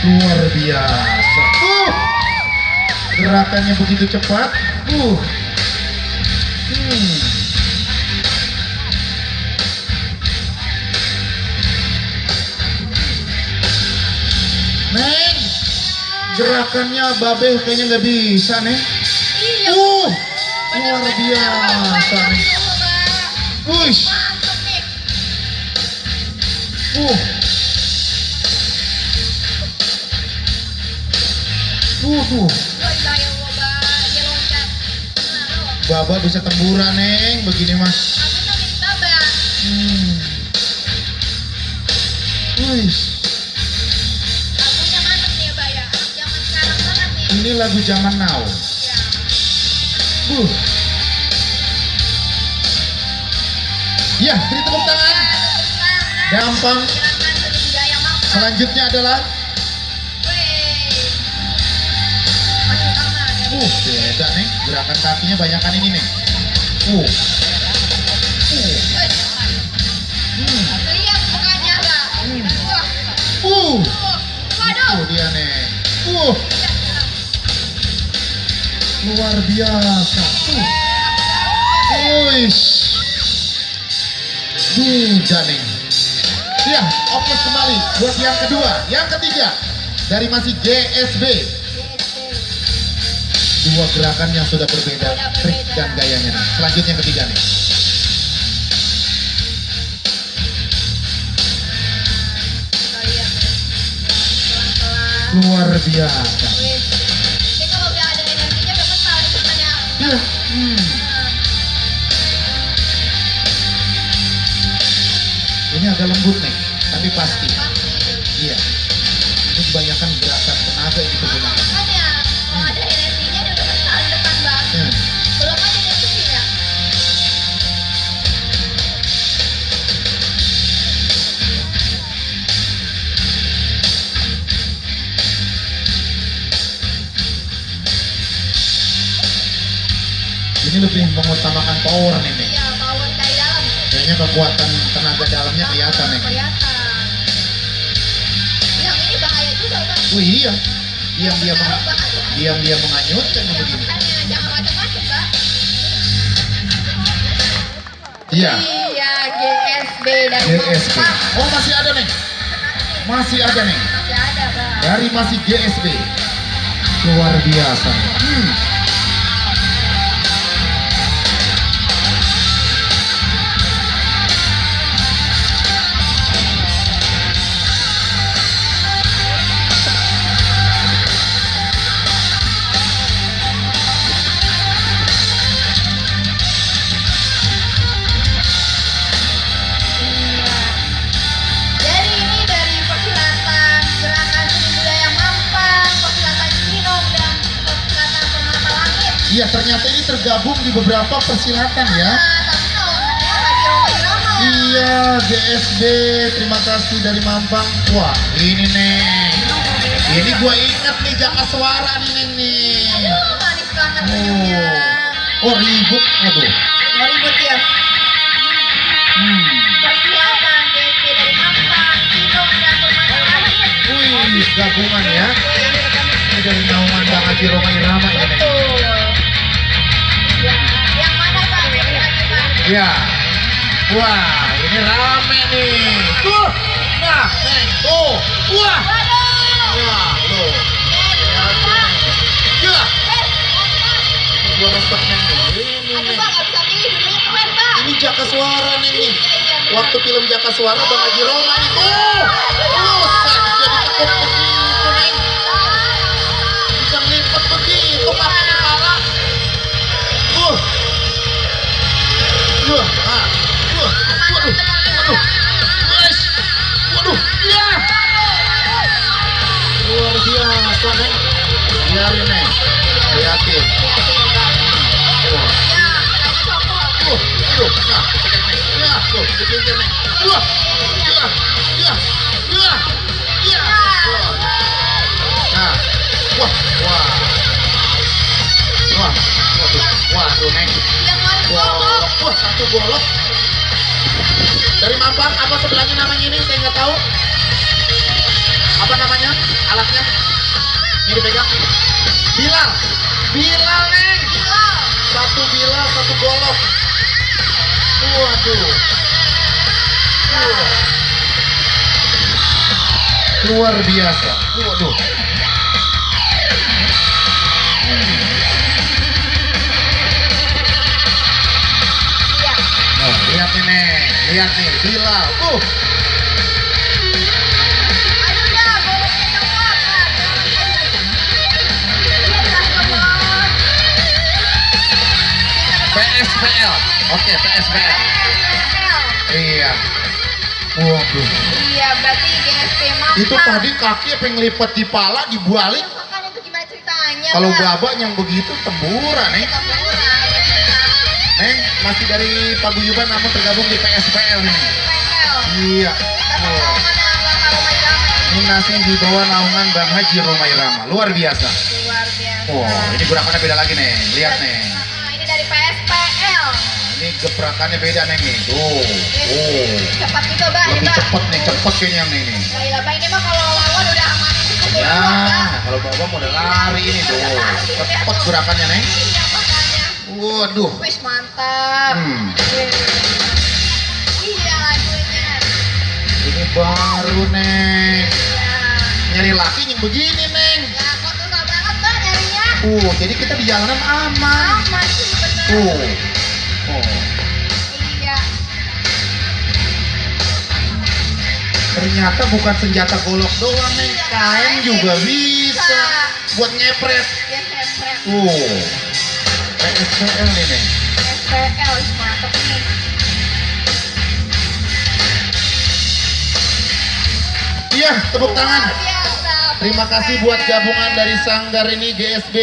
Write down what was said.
luar biasa. Gerakannya begitu cepat. Neng, gerakannya Babe kayaknya nggak bisa nih. Iya. Luar biasa nih. Wush. Mantap nih. Tuh. Wah, ya Mbak, dia loncat. Baba bisa temburan Neng, begini mas. Aku tuh minta Mbak. Wush. Lagunya mantap nih Mbak ya. Anak zaman sekarang banget nih. Ini lagu zaman now. Ya. Ya, beri tepuk tangan. Gampang. Gerakan budidaya mampang. Selanjutnya adalah Wih. Masih sama dari beda nih. Gerakan kakinya banyakan ini nih. lihat mukanya Mbak. Waduh. Itu dia nih. Luar biasa. Wush. Nih. Ya, oke kembali buat yang kedua, yang ketiga dari masih GSB. Dua gerakan yang sudah berbeda, trik dan gayanya nih. Selanjutnya yang ketiga nih. Luar biasa. Ini kalau udah ada energinya udah kental nih temannya. Ya. Ini agak lembut nih, tapi pasti. Iya. Ini kebanyakan gerakan tenaga yang digunakan. Makanya kalau ada energinya dia udah kental di depan Bang. Belum aja dia isinya. Ini lebih mengutamakan power nih. Iya, power dari dalam. Kayaknya kekuatan tenaga dalamnya kelihatan nih. Kelihatan. Yang ini bahaya juga Bang. Iya. Diam-diam menganyutkan Iya, begini. makanya jangan macam-macam Bang. Iya. Iya, GSB dari GSB. Mampang. Oh masih ada nih. Masih ada nih. Masih ada Bang. Dari masih GSB. Luar biasa. Jadi ini dari persilatan gerakan seni budaya Mampang, persilatan Cinong dan persilatan Permata Langit. Iya ternyata ini tergabung di beberapa persilatan ya. Tapi namanya Haji Roma Irama. Iya GSB. Terima kasih dari Mampang. Wah ini nih. Ini gua inget nih Jakaswara nih Neng nih. Aduh, manis banget senyumnya. Oh ribut. Aduh. Nggak ribut ya. Persilatan GSB dari Mampang, Cinong dan Permata Langit. Wih gabungan ya. Ini dari naungan Bang Haji Roma Irama ini Neng. Betul. Ya, yang mana Bang gerakannya Bang? Ya. Wah, ini rame nih. Tuh. Nah, Neng, tuh. Wah. Wah, tuh. Ya. Gua resep Neng nih. Ini Aduh Neng. Bang, nggak bisa pilih judulnya keren Bang. Ini Jakaswara Neng nih. Iya, bener. Waktu film Jakaswara Bang Haji Roma nih. Tuh. Buset, jadi takut begitu Neng. Bisa ngelipet begitu pakai kepala. Nah. Waduh. Wes. Waduh. Ya. Luar biasa Neng. Biarin Neng. Liatin. Wah. Aduh. Nah, cekek Neng. Ya, tuh, dipinggir Neng. Wah. Ya. Ya. Ya. Ya. Wah. Nah. Wah. Wah. Wah. Waduh. Waduh Neng. Yang lain Golok. golok. Wah, satu golok. Dari Mampang, apa sebelahnya namanya ini? Saya nggak tahu. Apa namanya? alatnya. Ini dipegang. Bilal. Bilal, Neng. Bilal. Satu Bilal, satu golok. Waduh. Luar biasa. Waduh. Iya. Oh, lihat nih, Neng. Lihat nih, Bilal. Aduh dah, goloknya copot. Nah, jangan. Iya, dikasih bola. PSPL. Oke, PSPL. PSPL. Iya. Waduh. Iya, berarti GSP Mampang. Itu tadi kaki apa yang ngelipet di pala dibalik. Ya, makanya itu gimana ceritanya? Kalau Bang? babak yang begitu temburan, Neng. Kita murah, ya kita. Neng, masih dari paguyuban namun tergabung di PSPL nih. PSPL. Iya. Dapat Oh. naungan yang Bapak Romai Rama ini. Ini nasi di bawah naungan Bang Haji Romai Rama. Luar biasa. Luar biasa. Oh, ini gerakannya beda lagi, Neng. Lihat, Neng. Ini dari PSPL. Ini gebrakannya beda, Neng nih. Tuh. Oh. Cepat juga, Mbak. Lebih Mbak. cepet nih, cepet kayaknya yang ini. Gila, Mbak. Ini mah kalau lawan udah aman cukup Ya, Mbak. kalau babak mau udah lari ini tuh. Cepet gerakannya, Neng. Iya, makanya. Waduh. Wis, mantap. Wih. Iya, lagunya. Ini baru, Neng. Iya. Nyari laki yang begini, Neng. Ya, kok susah banget, Mbak, nyarinya. Jadi kita di jalanan aman. Aman sih, bener. Oh. Iya. Ternyata bukan senjata golok doang, Neng. Kain juga bisa. Buat ngepret. Ya, sempret. PSPL nih, Neng. SPL, ih, mantap nih. Iya, tepuk tangan. Luar biasa. Terima kasih buat gabungan dari Sanggar ini GSB.